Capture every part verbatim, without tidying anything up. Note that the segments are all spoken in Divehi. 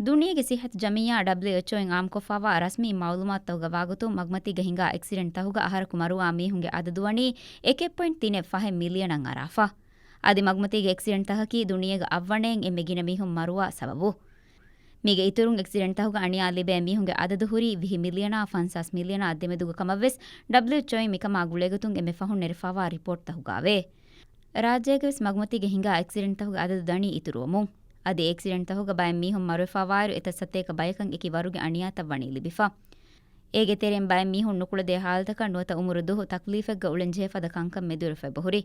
ދުނިޔޭގެ ސިއްހަތު ޖަމިއްޔާ، ޑަބްލިއުއެޗްއޯ އިން އާއްމުކޮށްފައިވާ ރަސްމީ މައުލޫމާތުތަކުގަ ވާގޮތުން، މަގުމަތީގަ ހިނގާ އެކްސިޑެންޓްތަކުގަ އަހަރަކު މަރުވާ މީހުންގެ އަދަދު ވަނީ އެކެއް ޕޮއިންޓް ތިނެއް ފަހެއް މިލިއަނަށް އަރާފަ. އަދި މަގުމަތީގެ އެކްސިޑެންޓްތަކަކީ ދުނިޔޭގަ އަށްވަނައިން އެންމެ ގިނަ މީހުން މަރުވާ ސަބަބު. މީގެ އިތުރުން، އެކްސިޑެންޓްތަކުގަ އަނިޔާ ލިބޭ މީހުންގެ އަދަދު ހުރީ ވިހި މިލިއަނާ ފަންސާސް މިލިއަނާ ދެމެދުގަ ކަމަށްވެސް، ޑަބްލިއުއެޗްއޯއިން މިކަމާ ގުޅޭގޮތުން އެންމެ ފަހުން ނެރެފައިވާ ރިޕޯޓްތަކުގަވޭ. ރާއްޖޭގަވެސް މަގުމަތީގަ ހިނގާ އެކްސިޑެންޓްތަކުގެ އަދަދު ދަނީ އިތުރުވަމުން. އަދި އެކްސިޑެންޓްތަކުގަ ބައެއް މީހުން މަރުވެފައިވާއިރު، އެތައް ސަތޭކަ ބަޔަކަށް އެކި ވަރުގެ އަނިޔާތައް ވަނީ ލިބިފަ. އޭގެ ތެރެއިން ބައެއް މީހުން ނުކުޅެދޭ ހާލަތަކަށް ނުވަތަ އުމުރު ދުހު ތަކްލީފެއްގަ އުޅެންޖެހޭ ފަދަ ކަންކަން މެދުވެރިވެފަ އެބަހުރި.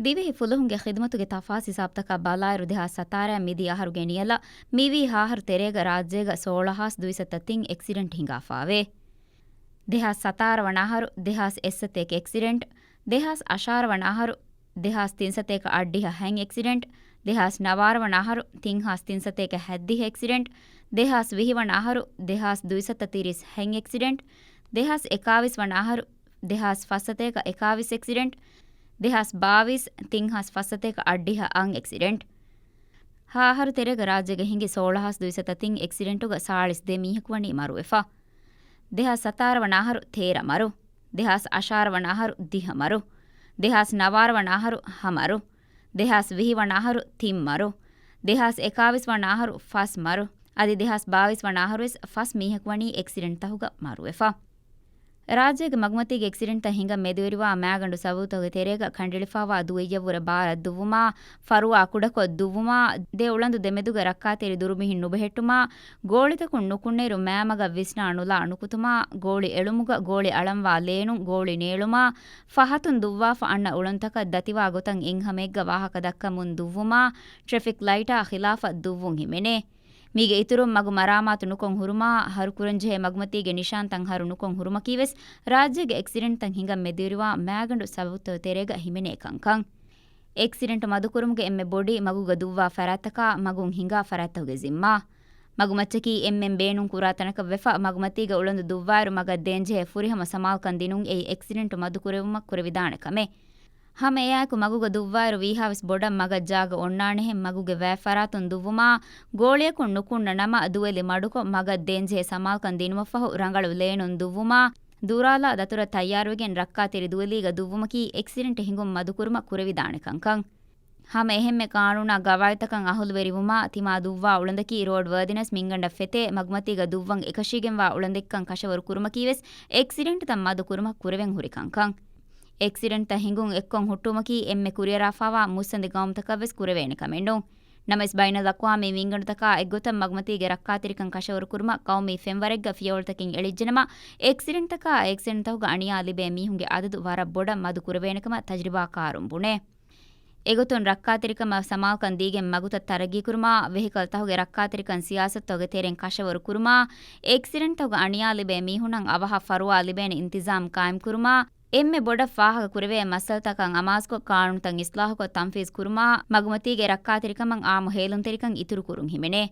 ދިވެހި ފުލުހުންގެ ޚިދުމަތުގެ ތަފާސް ހިސާބުތަކާ ބަލާއިރު، ދެހާސް ސަތާރައިން މިދިޔަ އަހަރު ގެނިޔަލަށް މިވީ ހަ އަހަރު ތެރޭގަ ރާއްޖޭގަ ސޯޅަ ހާސް ދުއިސައްތަ ތިން އެކްސިޑެންޓް ހިނގާފައެވެ. ދެހާސް ސަތާރަ ވަނަ އަހަރު ދެހާސް އެއްސަތޭކަ އެކްސިޑެންޓް، ދެހާސް އަށާރަ ވަނަ އަހަރު ދެހާސް ތިންސަތޭކަ އަށްޑިހަ ހަތް އެކްސިޑެންޓް، ދެހާސް ނަވާރަ ވަނަ އަހަރު ތިން ހާސް ތިންސަތޭކަ ހަތްދިހަ އެކްސިޑެންޓް، ދެހާސް ވިހި ވަނަ އަހަރު ދެހާސް ދުއިސައްތަ ތިރީސް ހަތް އެކްސިޑެންޓް، ދެހާސް އެކާވީސް ވަނަ އަހަރު ދެހާސް ފަސްސަތޭކަ އެކާވީސް އެކްސިޑެންޓް، ދެހާސް ބާވީސް ތިން ހާސް ފަސްސަތޭކަ އަށްޑިހަ އަށް އެކްސިޑެންޓް. ހަ އަހަރު ތެރޭގަ ރާއްޖޭގަ ހިނގި ސޯޅަ ހާސް ދުއިސައްތަ ތިން އެކްސިޑެންޓުގަ ސާޅީސް ދެ މީހަކު ވަނީ މަރުވެފަ. ދެހާސް ސަތާރަ ވަނަ އަހަރު ތޭރަ މަރު، ދެހާސް އަށާރަ ވަނަ އަހަރު ދިހަ މަރު، ދެހާސް ނަވާރަ ވަނަ އަހަރު ހަ މަރު، ދެހާސް ވިހި ވަނަ އަހަރު ތިން މަރު، ދެހާސް އެކާވީސް ވަނަ އަހަރު ފަސް މަރު، އަދި ދެހާސް ބާވީސް ވަނަ އަހަރުވެސް ފަސް މީހަކު ވަނީ އެކްސިޑެންޓްތަކުގަ މަރުވެފަ. ރާއްޖޭގެ މަގުމަތީގެ އެކްސިޑެންޓްތައް ހިނގަން މެދުވެރިވާ މައިގަނޑު ސަބަބުތަކުގެ ތެރޭގަ ކަނޑައެޅިފައިވާ ދުވެއްޔަށްވުރެ ބާރަށް ދުއްވުމާ، ފަރުވާ ކުޑަކޮށް ދުއްވުމާ، ދެ އުޅަނދު ދެމެދުގެ ރައްކާތެރި ދުރުމިހިން ނުބެހެއްޓުމާ، ގޯޅިތަކުން ނުކުންނައިރު މައިމަގަށް ވިސްނާ ނުލާ ނުކުތުމާ، ގޯޅި އެޅުމުގަ ގޯޅި އަޅަންވާ ލޭނުން ގޯޅި ނޭޅުމާ، ފަހަތުން ދުއްވާފަ އަންނަ އުޅަނދުތަކަށް ދަތިވާ ގޮތަށް އެއްހަމައެއްގަ ވާހަކަ ދައްކަމުން ދުއްވުމާ، ޓްރެފިކް ލައިޓާ ޚިލާފަށް ދުއްވުން ހިމެނޭ. މީގެ އިތުރުން މަގު މަރާމާތު ނުކޮށް ހުރުމާ، ހަރުކުރަންޖެހޭ މަގުމަތީގެ ނިޝާންތައް ހަރު ނުކޮށް ހުރުމަކީވެސް ރާއްޖޭގެ އެކްސިޑެންޓްތައް ހިނގަން މެދުވެރިވާ މައިގަނޑު ސަބަބުތައް ތެރޭގަ ހިމެނޭ ކަންކަން. އެކްސިޑެންޓް މަދުކުރުމުގެ އެންމެ ބޮޑީ މަގުގަ ދުއްވާ ފަރާތްތަކާ މަގުން ހިނގާ ފަރާތްތަކުގެ ޒިންމާ. މަގުމައްޗަކީ އެންމެން ބޭނުން ކުރާ ތަނަކަށް ވެފަ، މަގުމަތީގަ އުޅަނދު ދުއްވާއިރު މަގަށް ދޭންޖެހޭ ފުރިހަމަ ސަމާލުކަން ދިނުން އެއީ އެކްސިޑެންޓް މަދުކުރެވުމަށް ކުރެވިދާނެ ކަމެއް. ހަމަ އެއާއެކު މަގުގަ ދުއްވާއިރު ވީހާވެސް ބޮޑަށް މަގަށް ޖާގަ އޮންނާނެހެން މަގުގެ ވައިފަރާތުން ދުއްވުމާ، ގޯޅިއަކުން ނުކުންނަ ނަމަ ދުވެލި މަޑުކޮށް މަގަށް ދޭންޖެހޭ ސަމާލުކަން ދިނުމަށްފަހު ރަނގަޅު ލޭނުން ދުއްވުމާ، ދުރާލާ ދަތުރަށް ތައްޔާރުވެގެން ރައްކާތެރި ދުވެލީގަ ދުއްވުމަކީ އެކްސިޑެންޓް ހިނގުން މަދުކުރުމަށް ކުރެވިދާނެ ކަންކަން. ހަމަ އެހެންމެ ޤާނޫނާ ގަވާއިދުތަކަށް އަހުލުވެރިވުމާ، ތިމާ ދުއްވާ އުޅަނދަކީ ރޯޑް ވަރދިނަސް މިންގަނޑަށް ފެތޭ، މަގުމަތީގަ ދުއްވަން އެކަށީގެންވާ އުޅަނދެއްކަން ކަށަވަރު ކުރުމަކީވެސް އެކްސިޑެންޓްތައް މަދުކުރުމަށް ކުރެވެން ހުރި ކަންކަން. އެކްސިޑެންޓްތައް ހިނގުން އެއްކޮށް ހުއްޓުވުމަކީ އެންމެ ކުރިއަރާފައިވާ މުއްސަނދި ގައުމުތަކަށްވެސް ކުރެވޭނެ ކަމެއް ނޫން. ނަމަވެސް، ބައިނަލްއަޤްވާމީ މިންގަނޑުތަކާ އެއްގޮތަށް މަގުމަތީގެ ރައްކާތެރިކަން ކަށަވަރުކުރުމަށް ޤައުމީ ފެންވަރެއްގަ ފިޔަވަޅުތަކެއް އެޅިއްޖެނަމަ، އެކްސިޑެންޓްތަކާ އެކްސިޑެންޓްތަކުގަ އަނިޔާ ލިބޭ މީހުންގެ އަދަދު ވަރަށް ބޮޑަށް މަދު ކުރެވޭނެކަމަށް ތަޖްރިބާކާރުން ބުނޭ. އެގޮތުން ރައްކާތެރިކަމަށް ސަމާލުކަން ދީގެން މަގުތައް ތަރައްގީކުރުމާ، ވެހިކަލްތަކުގެ ރައްކާތެރިކަން ސިޔާސަތުތަކުގެ ތެރެއިން ކަށަވަރު ކުރުމާ، އެކްސިޑެންޓްތަކުގަ އަނިޔާ ލިބޭ މީހުންނަށް އަވަހަށް ފަރުވާ ލިބޭނެ އިންތިޒާމް ޤާއިމްކުރުމާ، އެންމެ ބޮޑަށް ފާހަގަކުރެވޭ މައްސަލަތަކަށް އަމާޒުކޮށް، ޤާނޫނުތައް އިސްލާހުކޮށް، ތަންފީޒު ކުރުމާ، މަގުމަތީގެ ރައްކާތެރިކަމަށް އާއްމު ހޭލުންތެރިކަން އިތުރުކުރުން ހިމެނޭ.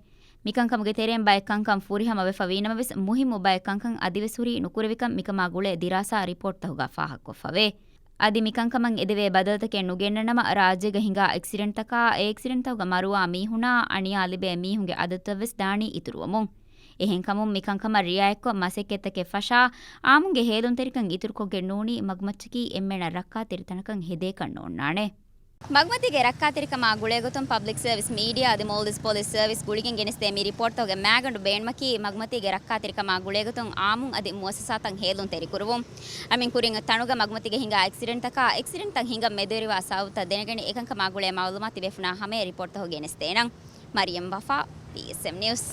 މިކަންކަމުގެ ތެރެއިން ބައެއް ކަންކަން ފުރިހަމަ ވެފަ ވީނަމަވެސް، މުހިއްމު ބައެއް ކަންކަން އަދިވެސް ހުރީ ނުކުރެވިކަން މިކަމާ ގުޅޭ ދިރާސާ ރިޕޯޓްތަކުގަ ފާހަގަކޮށްފަވޭ. އަދި މިކަންކަމަށް އެދެވޭ ބަދަލުތަކެއް ނުގެންނަނަމަ، ރާއްޖޭގަ ހިނގާ އެކްސިޑެންޓްތަކާ، އެ އެކްސިޑެންޓްތަކުގަ މަރުވާ މީހުނާ، އަނިޔާ ލިބޭ މީހުންގެ އަދަދުތައްވެސް ދާނީ އިތުރުވަމުން. އެހެންކަމުން، މިކަންކަމަށް ރިއާޔަތްކޮށް، މަސައްކަތްތަކެއް ފަށާ، އާއްމުންގެ ހޭލުންތެރިކަން އިތުރުކޮށްގެން ނޫނީ، މަގުމައްޗަކީ އެންމެނަށް ރައްކާތެރި ތަނަކަށް ހެދޭކަށް ނޯންނާނެ. މަގުމަތީގެ ރައްކާތެރިކަމާ ގުޅޭގޮތުން ޕަބްލިކް ސަރވިސް މީޑިއާ އަދި މޯލްޑިވްސް ޕޮލިސް ސަރވިސް ގުޅިގެން ގެނެސްދޭ މި ރިޕޯޓްތަކުގެ މައިގަނޑު ބޭނުމަކީ، މަގުމަތީގެ ރައްކާތެރިކަމާ ގުޅޭގޮތުން އާއްމުން އަދި މުއައްސަސާތައް ހޭލުންތެރިކުރުވުން. އަމިން ކުރިން ތަނުގަ މަގުމަތީގަ ހިނގާ އެކްސިޑެންޓްތަކާ، އެކްސިޑެންޓްތައް ހިނގަން މެދުވެރިވާ ސަބަބުތައް ދެނެގަނެ، އެކަންކަމާ ގުޅޭ މައުލޫމާތު ތިބޭފުޅުންނާ ހަމަޔަށް ރިޕޯޓްތަކު ގެނެސްދޭނަން. މަރިޔަމް ވަފާ، ޕީއެސްއެމް ނިއުސް.